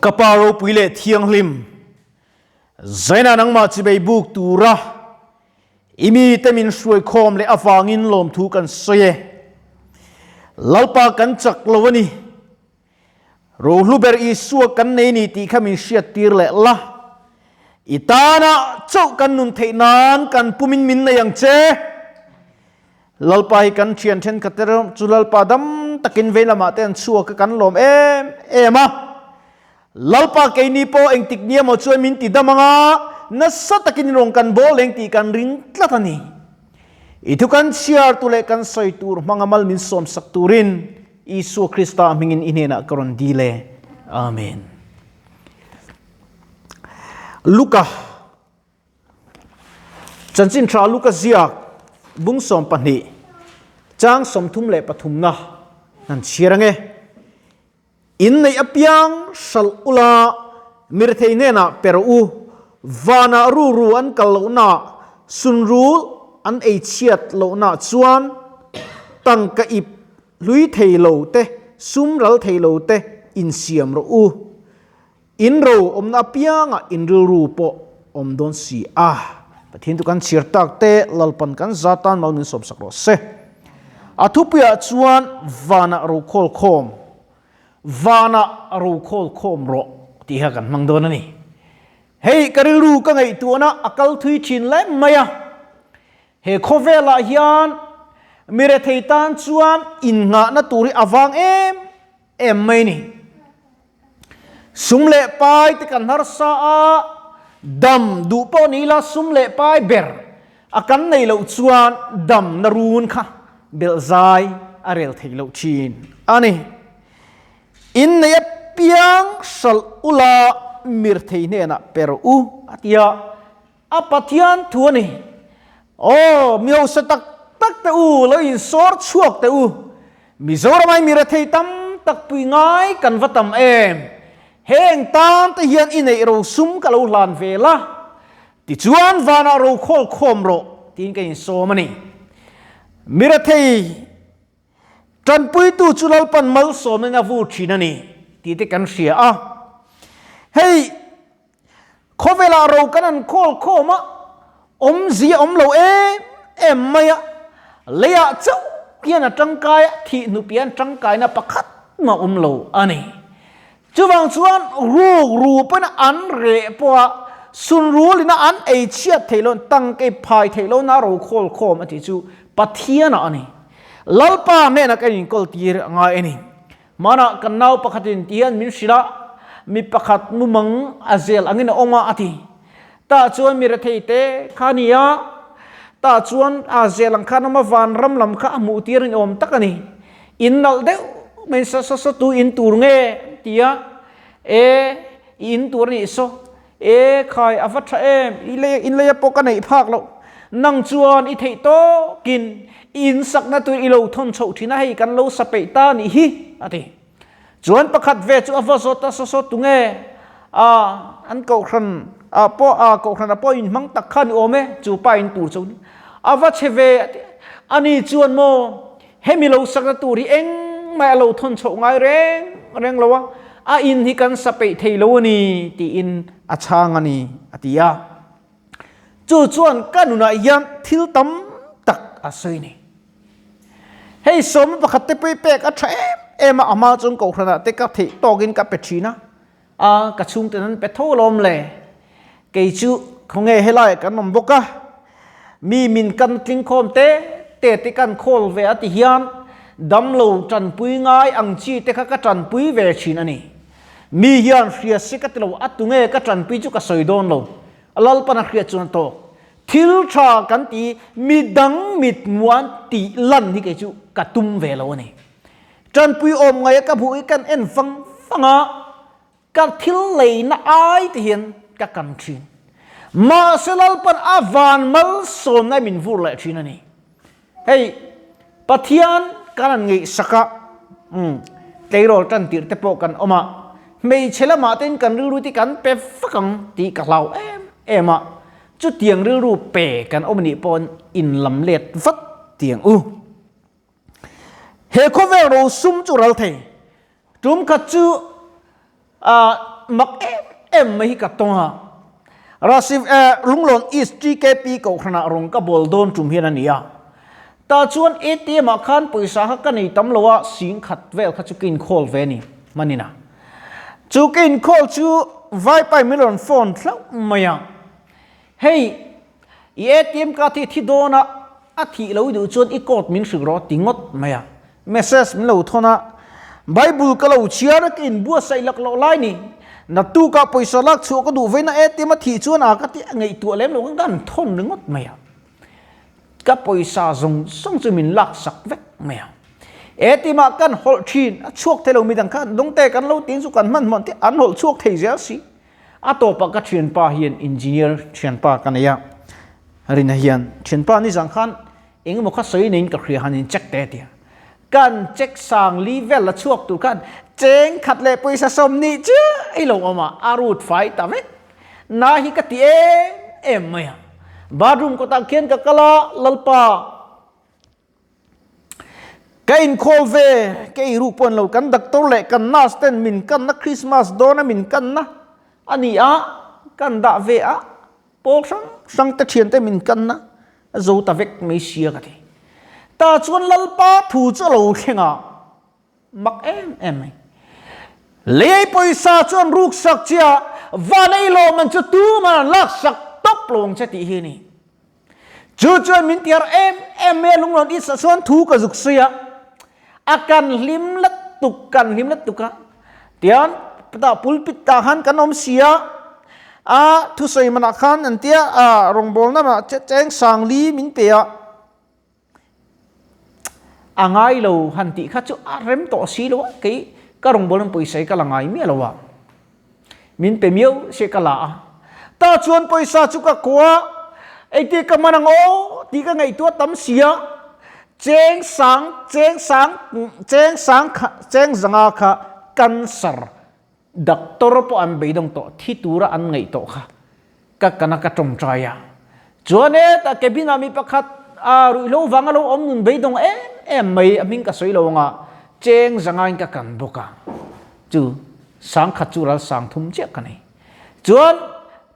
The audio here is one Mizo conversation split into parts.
Ka Pa ropui leh thianghlim, Zaina nangmah chibei buk tura i mite min hruaikhawm leh avangin lawmthu kan sawi e. Lalpa kan chak lo a ni. Rohlu ber Isua kan nei ni tih kha min hriattir leh la. I tana chauh kan nun theih nan kan pumin min nei ang che. Lalpa hi kan thian thenkhat te chu Lalpa dam takin vei lamah te an chhuak a kan lawm em em a. Lalpa keini pawh engtik nia maw chuan min ti dam anga nasa takin rawn kan bawl leng tih kan ring tlat a ni. I thu kan chhiar tu leh kan sawi tur hmanga mal min sawmsak turin Isua Krista hmingin i hnenah ka rawn dil e. Amen. Luka Chanchin tha Luka ziak bung 12 chang 33na an chhiar ange. In neih apiang hralh ula mirthei hnenah per u, vanah ruru an kal lohna, sunrul an ei chhiat lohna chuan tangka ip hlui thei lo te, sum ral thei lo te insiam rawh u. In ro awmna apiangah in rilru pawh awm dawn si a. Pathian chu kan chhiar tak te, Lalpan kan za tan mal min sawmsak rawh se. A thupuiah chuan vanah ro khawl khawm, vanah ro khawl khawm rawh tih kha kan hmang dawn a ni. Hei ka rilru ka ngaihtuahna a kal thui thin lem mai a. He khawvelah hian mi rethei tan chuan innghahna tur hi a vang em em mai ni. Sum leh pai te kan harsa a, dam duh pawh ni ila sum leh pai ber a kan nei loh chuan damna run kha belh zai a rel thei loh thin a ni. Innei apiang hralh ula mirthei hnenah per u a ti a. A Pathian thu a ni. Aw, mi hausa tak tak te u, lo insawr chhuak teh u. Mizoram ai mi rethei tam tak pui ngai kan va tam em. Heng tan te hian i neih ro sum ka lo hlan ve la. Tichuan vanah ro khawl khawm rawh tiin ka insawm a ni. Mi rethei Tanpuitu chu Lalpan malsawmin a vu thin a ni tih te kan hria a. Hei khawvelah ro kan an khawl khawm a, awmzia awm lo em em mai a, leiah chauh hian a tangkai a, thih hnupian tangkaina pakhat mah awm lo a ni. Chuvang chuan ruk ru pawhin an reh pawh a, sunrulina an ei chhiat theih loh, tangkei phai theih lohna ro khawl khawm a tih chu Pathianah a ni. Lalpa hnenah kan inkawl tir a ngai a ni. Hmanah kan nau pakhatin ti hian min hrilh a, mi pakhat mumang a zel angin a awm a a ti. Tah chuan mi rethei te kha a ni a, tah chuan a zel ang khan awm a, vanram lam kha a hmuh tir ni awm tak a ni. In nalh deuh mai sa sa sa tu in tur nge ti a, e i in tur a nih saw, e khai a va tha em, i lei in leia pawh ka neih phak loh, nang chuan i theih tawkin i in sakna tur i lo thawn chhoh thin a, hei kan lo sa peih ta nih hi a ti. Chuan pakhat ve chu a va zawt a, saw saw tu nge a an kohhran ah pawh a kohhran ah pawh in hmang tak kha ni awm e, chu pa in tur chu a va chhe ve a ti. Ani chuan maw Hemi lo sakna tur hi engmah a lo thawn chhoh ngai reng reng lo a, a in hi kan sa peih thei lo a ni tiin a chhang a ni a ti a. Chu chuan ka nunah hian thil tam tak a sawi ni. Hei sawma pakhat te pawh pek a tha em em a, ama chuan kohhranah te ka theih tawkin ka pe thin a, a ka chhungten an pe tho alawm le. Kei chu khawnge helaiah kan awm bawk a, mi min kan tling khawm te te te kan khawl ve a ti hian damlo tanpui ngai ang chi te kha ka tanpui ve thin a ni. Mi hian hria se ka ti lo, a tunge ka tanpui chu ka sawi dawn lo, a Lalpan a hriat chuan a tawk. Thil tha kan ti, mi dang mit muan tih lan hi kei chu ka tum ve lo a ni. Tanpui awm ngaia ka hmuh hi kan en fang fang a, Ka thil leina ai te hian ka kan thin. Mahse Lalpan a van malsawmna min vur leh thin a ni. Hei Pathian kan an ngaihsak a, tleirawl tan tirh te pawh kan awm a, hmeichhe lamah ten kan rilru te kan pe vak ang tih ka hlau em em a, chutiang rilru pe kan awm anih pawhin in lam let vat tiang u. He khawvel rosum chu ral thei. Tum khat chu mak em em mai hi ka tawng a. Rasiv eh Lunglawn East TKP kohhranah rawng ka bawl dawn tum hian a ni a. Tah chuan ATM ah khan pawisa kha ka nei tam lo a, sing khat vel kha chu ka inkhawl ve a ni hmanin a. Chu ka inkhawl chu Vaipai min rawn phone hlauh mai a. Hei, i ATM card hi thi dawn a, a thih lo i duh chuan i code min hrilh rawh ti ngawt mai a. Message min lo thawn a, Bible ka lo chhiar a, ka inbuatsaih lak loh lai ni. Naktukah pawisa lak chhuah ka duh veina ATM a thih chuan a ka ti a ngaihtuah lem lo khan ka han thawn ringawt mai a. Ka pawisa zawng zawng chu min laksak vek mai a. ATM ah kan hawlh thin, a chhuak thei lo midang khan dawngte kan lo tin chu kan hmanhmawh te an hawlh chhuak thei zel si. A tawpah ka thianpa hian engineer thianpa ka nei a, Rina hian thianpa nizan khan eng emaw kha sawi neiin ka hria han in check te a ti a. Kan check sang li vel la chhuak tur khan cheng khat leh pawisa 20 chiah i lo awm a, a rut fai ta vek. Na hi ka ti em em mai a. Bathroom kawtah khian ka kal a, Lalpa, Ka inkhawl ve, ka ei ruk pawh an lo, kan doctor leh kan nurse ten min kanna Christmas dawna min kanna a ni a, kan dah ve a, pawl hrang hrang te thian te min kanna a zo ta vek mai sia ka ti. Tah chuan Lalpa thu chu a lo thleng a, mak em em mai. Lei pawisa chuan ruksak chia van ei lawm an chu tuman an laksak tawp lo ang che tih hi a ni. Chu chuan min tiar em em mai a, lunglawn Isa chuan thu ka zuk sawi a, a kan hlim la tuk, kan hlim la tuk a, tian tah pulpit tah khan kan awm si a, a thusawi manah khan an tia a rawngbawlna mah cheng sang li min pe a, a ngai lo han tih kha chu a rem tawh si lo a, kei ka rawngbawlna pawisa hi ka la ngai miah lo a. Min pe miau se ka la a. Ta chuan pawisa chu ka kua, engti ka hman ang aw tih ka ngaihtuah tam si a. Cheng sang, cheng sang, cheng sang kha, cheng zanga kha cancer doctor pawh an beidawng tawh, thi tura an ngaih tawh kha ka kana ka tawngtai a. Chuan e ta cabin ah mi pakhat a ruihhlo vanga lo awm nun beidawng em em mai a hming ka sawi lo anga cheng zanga in ka kan bawk a. Chu sangkhat chu ral sang thum chiah ka nei. Chuan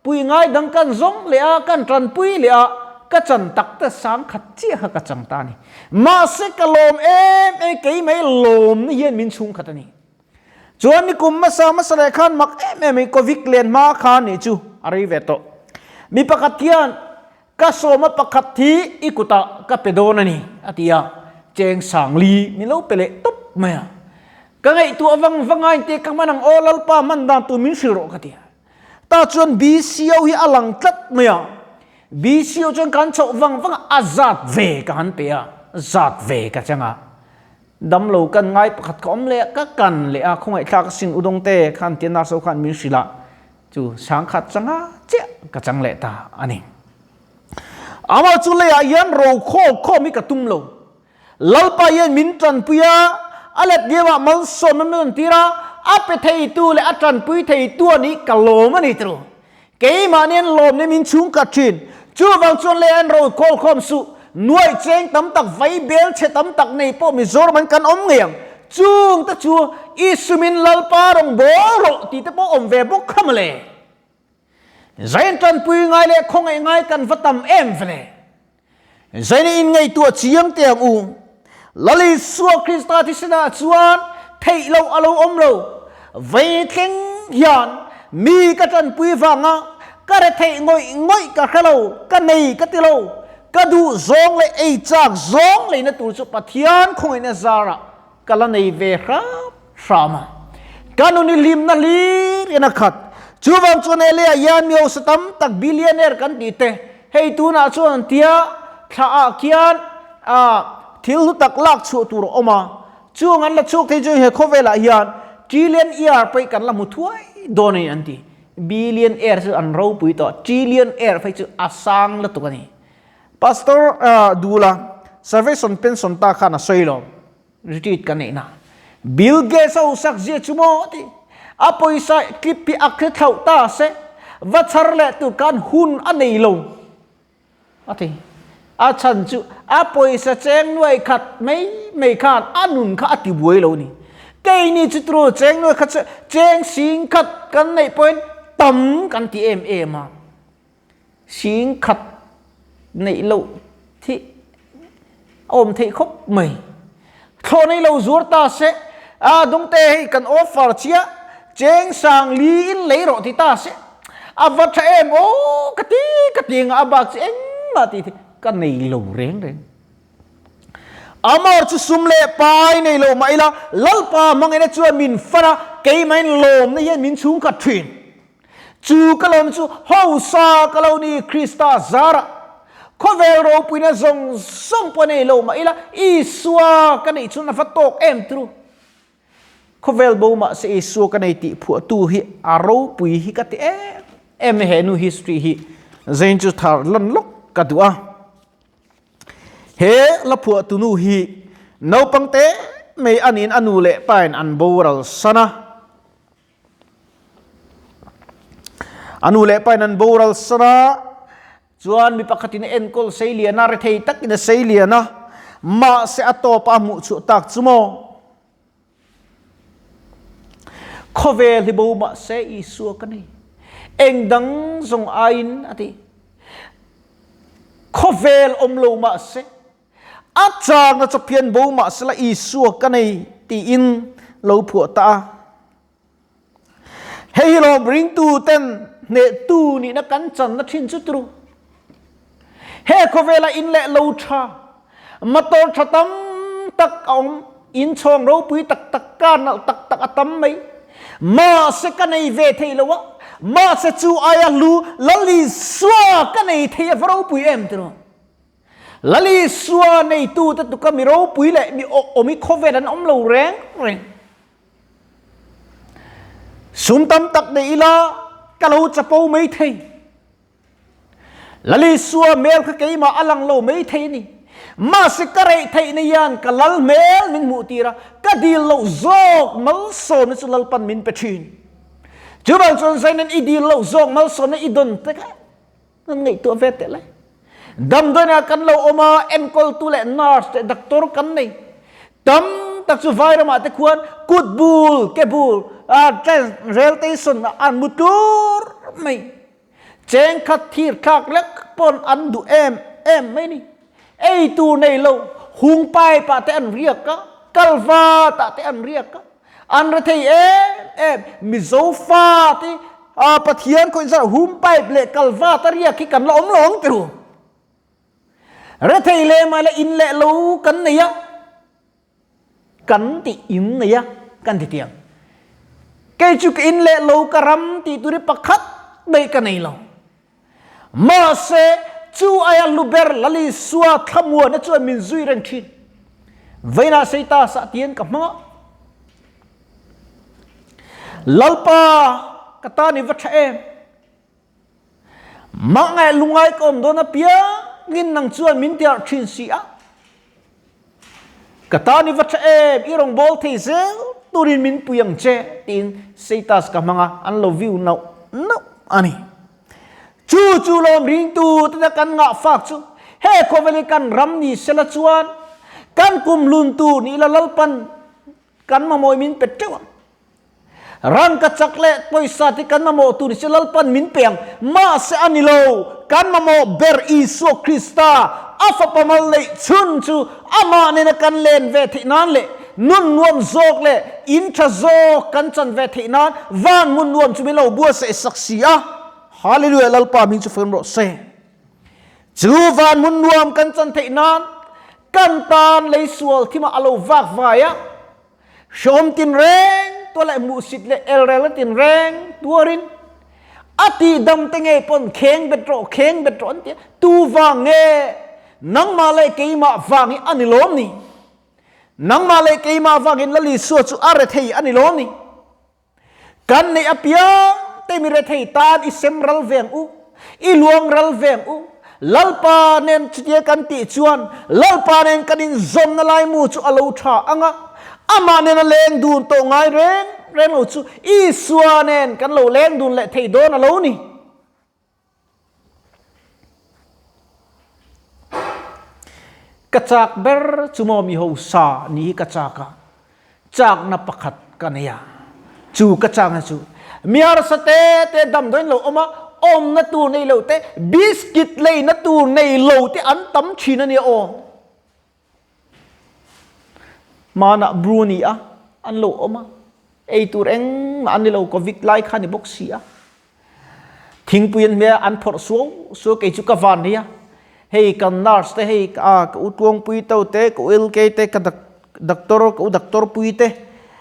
pui ngai dang kan zawng leh a, kan tanpui leh a, ka chan tak te sangkhat chiah kha ka chang ta a ni. Mahse ka lawm em em, kei mai lawmna hian min chhungkhat a ni. Chuan nikum hmasa hmasa leh khan mak em em mai Covid len hma khan nih chu a rei ve tawh. Mi pakhat hian ka sawma pakhat hi i kutah ka pe dawn a ni a ti a, cheng sang li min lo pe leh tawp mai a. Ka ngaihtuah vang vang a inti ka hman ang aw Lalpa hman dan tur min hrilh rawh ka ti a. Tah chuan BCO hi a lang tlat mai a, BCO chuan kan chhoh vang vang a, a zat ve ka han pe a, zat ve ka chang a. Damlo kan ngai pakhat ka awm leh a, ka kan leh a, khawngaihthlak a sin udawng te khan tia nurse ho khan min hrilh a, chu sangkhat changa chiah ka chang leh ta a ni. Amah chu leiah hian ro khawl khawm hi ka tum lo. Lalpa hian min tanpui a, a let diamah malsawmna min rawn tir a, a pe theitu leh a tanpui theitu a nih ka lawm a ni tiro. Keimah nen lawmna min chhungkhat thin. Chuvang chuan lei an ro khawl khawm suh. Nuaih cheng tam tak, vai bel chhe tam tak nei pawh Mizoram an kan awm ngei ang. Chung te chu Isumin Lalpa rawn bawl rawh tih te pawh awm ve bawk kha mawle. Zain tanpui ngai leh khawngaih ngai kan va tam em vele. Zain in ngaihtuah chiang teh ang u. Lal Isua Krista thisenah chuan theih loh a lo awm lo. Vei thleng hian mi ka tanpui vanga ka re theih ngawih ngawih ka hre lo, ka nei ka ti lo. Ka duh zawng leh ei chak zawng leina tur chu Pathian khawngaihna zarah ka la nei ve hram hram a. Ka nun i hlimna hlir in a khat. Chuvang chuan he leiah hian mi hausa tam tak billionaire kan tih te, hei tunah chuan an tia thla ah khian thil hlu tak lak chhuah tur a awm a. Chung an la chhuak thei chu he khawvelah hian trillion year pawh kan la hmu thuai dawn a ni an ti. Billion year chu an ropui tawh, trillion year phei chu a sang lutuk a ni. Pastor Dula, Salvation Pension ta khan a sawi lo, retreat kan neihna. Bill Gates a usak zia chu maw ti. A pawisa clip hi a hre thlauh ta se, va chhar leh tur khan hun a nei lo a ti. A chhan chu a pawisa cheng nuai khat mai mai khan a nun kha a ti buai lo ni. Keini chu turu cheng nuai khat cheng sing khat kan neih pawhin tam kan ti em em a. Sing khat neih loh hi a awm theih khawp mai. Thlawh nei lo zuar ta se, a dungte hei kan offer chiah, cheng sang li in lei rawh ti ta se, a va tha em aw ka ti ka ti anga a bak chu engmah tih theih ka nei lo reng reng. Amar chu sum leh pai nei lo mah ila Lalpa hmangaihna chuan min fan a, keimahin lawmna hian min chhungkhat thin. Chu ka lawm chu hausa ka lo ni Krista zarah. Khawvel ropuina zawng zawng pawh nei lo mah ila Isua ka neih chuan a va tawk em turu. Khawvel bo mah se Isua ka nei tih phuahtu hi a ropui hi ka ti em em he nu history hi zain chu thar lan lawk ka duh a. He la phuahtu nu hi naupang te mai anin a nu leh pa in an boral san a. A nu leh pa in an boral san a, chuan mi pakhatin a enkawl sei lian a, rethei takin a sei lian a, mahse a tawpa a hmuh chhuah tak chu maw? Khawvel hi bo mahse Isua ka nei. Eng dang zawng aiin a ti. Khawvel awm lo mahse A châkna chu phian bo mah sela Isua ka nei tiin lo phuah ta a. Hei hi lawm ringtu ten hnehtu nihna kan channa thin chu turu. He khawvela in leh lo tha, motor tha tam tak a awm, in chhawng ropui tak tak, car nalh tak tak a tam mai. Mahse ka nei ve thei lo a, mahse chu aia hlu Lal Isua ka nei thei a va ropui em turu. Lal Isua neitute tuka mi ropui leh mi awm i khawvel an awm lo reng reng. Sum tam tak nei ila ka lo chapo mai thei. Lal Isua hmel kha keimah a lang lo mai thei a ni. Mahse ka reih theih na hian ka lal hmel min hmuh tir a, ka dil loh zawk malsawmna chu Lalpan min pe thin. Chuvang chuan Zainan i dil loh zawk malsawmna i dawn te kha Kan ngaihtuah ve teh lai. Damdawiinah kan lo awm a, enkawltu leh nurse leh doctor kan nei. Tam tak chu vai ramah te khuan kut bul, ke bul, rel station ah an mu tur mai. Cheng khat thir thlak lek pawn an duh em em mai ni. Ei tur nei lo, hung pipe ah te an riak a, kalvat ah te an riak a. An ra thei em em. Mizo fa te Pathian khawih zar hum pipe leh kalvat a riak hi kan la awm lo ang ti ru. Rethei leh mai la in leh lo kan nei a, kan ti in nei a kan ti tiang. Kei chu ka in leh lo ka ram tih tur hi pakhat mai ka nei lo. Mahse, chu aia hlu ber Lal Isua thlamuana chuan min zui reng thin. Vainah Seita sah tiin ka hmang a. Lalpa, ka tan i va tha em? Mah ngaih lungai ka awm dawn apiangin nang chuan min tiarh thin si a. Ka tan i va tha em? I rawngbâwl thei zel turin min pui ang che, tiin Seitas ka hmang a, an lo view nauh nauh a ni. Chu chu lawm ringtu tena kan ngah fak chu he khawvel hi kan ram ni sela chuan kan kum lun tur ni ila Lalpan kan mamawh min pe teuh ang. Rangka chak leh pawisa te kan mamawh tur hi chu Lalpan min pe ang. Mahse a ni lo, kan mamawh ber Isua Krista, a Fapa mal neih chhun chu amah nena kan len ve theih nan leh nun nuam zawk leh in tha zawk kan chan ve theih nan van hmun nuam chu min lo buatsaih sak si a. Hallelujah Lalpa hming chu fem rawh se. Chu van hmun nuam kan chan theih nan kan tan lei sual thimah a lo vak vai a. Hrawm tinreng tuah leh hmuhsit leh elrelna tinreng tuarin a tihdam te ngei pawn kheng bet rawh, kheng bet rawh an ti a. Tu vang nge? Nangmah leh keimah vang hi a ni lawm ni? Nangmah leh keimah vangin Lal Isua chu a rethei a ni lawm ni? Kan neih apiang te mi rethei tan i sem ral ve ang u, i luang ral ve ang u. Lalpa nen chutia kan tih chuan Lalpa nen kan inzawmna laimu chu a lo tha ang a, amah nena leng dun tawh ngai reng reng lo chu Isua nen kan lo leng dun leh thei dawn a lo ni. Ka chak ber chu maw mi hausa ni hi ka chak a. Chakna pakhat ka nei a, chu ka chakna chu mi harsa te te damdawiin lo awm a, awmna tur nei lo te, biscuit leina tur nei lo te an tam thin a nia aw. Hmanah Bru ni a, an lo awm a, ei tur engmah an ni lo, Covid lai kha ni bawk si a. Thingpui an hmel an phawrh suau suau kei chu ka van nei a, hei kan nurse te hei a ka u Tluangpui to te ka u LK te ka doctor ka u doctor pui te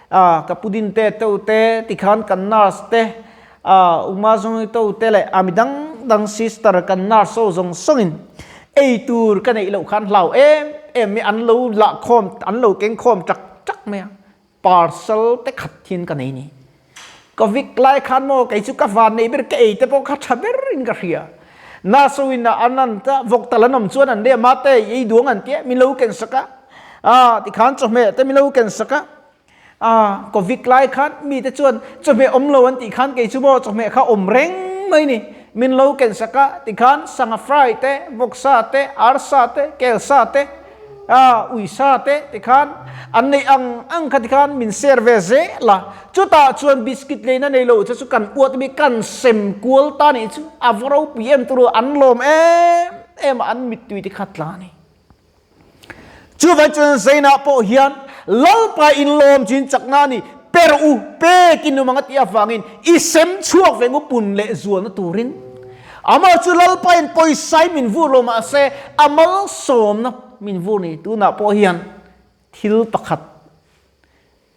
a ka pu din te to te tikhan kan nurse te a u Mazawng to te leh a midang dang sister kan nurse ho zawng zawng in ei tur ka neih loh khan hlau em em mai an lo lah khawm an lo keng khawm tak tak mai a. Parcel te khat hian ka nei ni. Covid lai khan maw kei chu ka van nei ber ka ei te pawh kha tha ber in ka hria. Nurse in a an an ta vawk tal an awm chuan an leh mate ei duang an tia min lo ken sak a. Ah tikhan chawhmeh te min lo ken sak a. Ah covid lai khan mi te chuan chawhmeh awm lo an tih khan kei chu maw chawhmeh kha awm reng mai ni. Min lo ken sak a tikhan sangha fry te vawksa te arsa te kelsa te A uisa te tikhan an neih ang ang kha tikhan min share ve zel a, chutah chuan biscuit leina nei lo che chu kan uat mi kan sem kual ta nih chu a va ropui em turu an lawm em em a an mittui te kha tla a ni. Chuvang chuan Zainah pawh hian Lalpa inlawm chin chakna a ni per u pek in awm ang a tih avangin i sem chhuak ve ngupun leh zualna turin Amah chu Lalpain pawisai min vur lo mahse a malsawmna min vur ni. Tunah pawh hian thil pakhat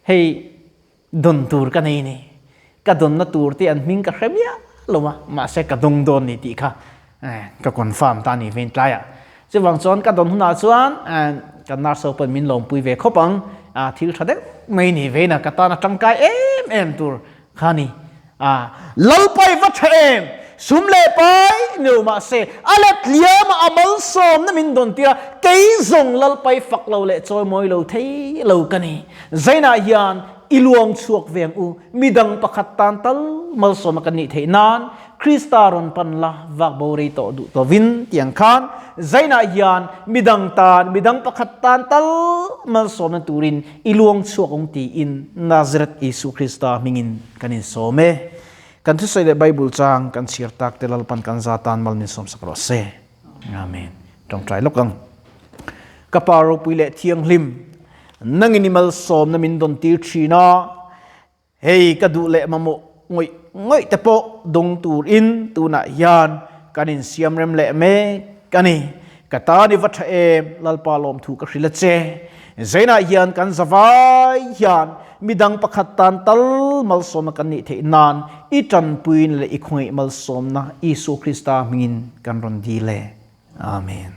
hei dawn tur ka nei ni. Ka dawnna tur te an hming ka hre miah lo a, mahse ka dawng dawn ni tih kha ka confirm ta ni vein tlaiah. Chuvang chuan ka dawn hunah chuan kan nurse ho pawhin min lawmpui ve khawp ang, thil tha deuh mai ni vein a ka tan a tangkai em em tur kha ni. A Lalpai va tha em! Sum leh pai ni lo mahse, a let liama a malsawmna min dawn tir a, kei zawng Lalpai fak lo leh chawimawi lo thei lo ka ni. Zainah hian i luang chhuak ve ang u, midang pakhat tan tal malsawmna kan nih theih nan Krista rawn pan la vak bo rei tawh duh tawhin tiang khan Zainah hian midang tan, midang pakhat tan tal malsawmna turin i luang chhuak ang tiin Nazareth Isu Krista hmingin kan insawm e. Kan thusawi leh Bible chang kan chhiar tak te Lalpan kan za tan mal min sawmsak rawh se. Amen. Tawngtai lawk ang. Ka Pa ropui leh thianghlim, nangin i malsawmna min dawn tir thin a, Hei ka duh leh mamawh ngawih ngawih te pawh dawng turin tunah hian kan insiam rem leh mek a ni. Ka tan i va tha em, Lalpa lawmthu ka hrilh a che. Zainah hian kan zavai hian midang pakhat tan tal malsawmna kan nih theih nan i tanpuina leh i khawngaih malsawmna Isua Krista hmingin kan rawn dil e. Amen.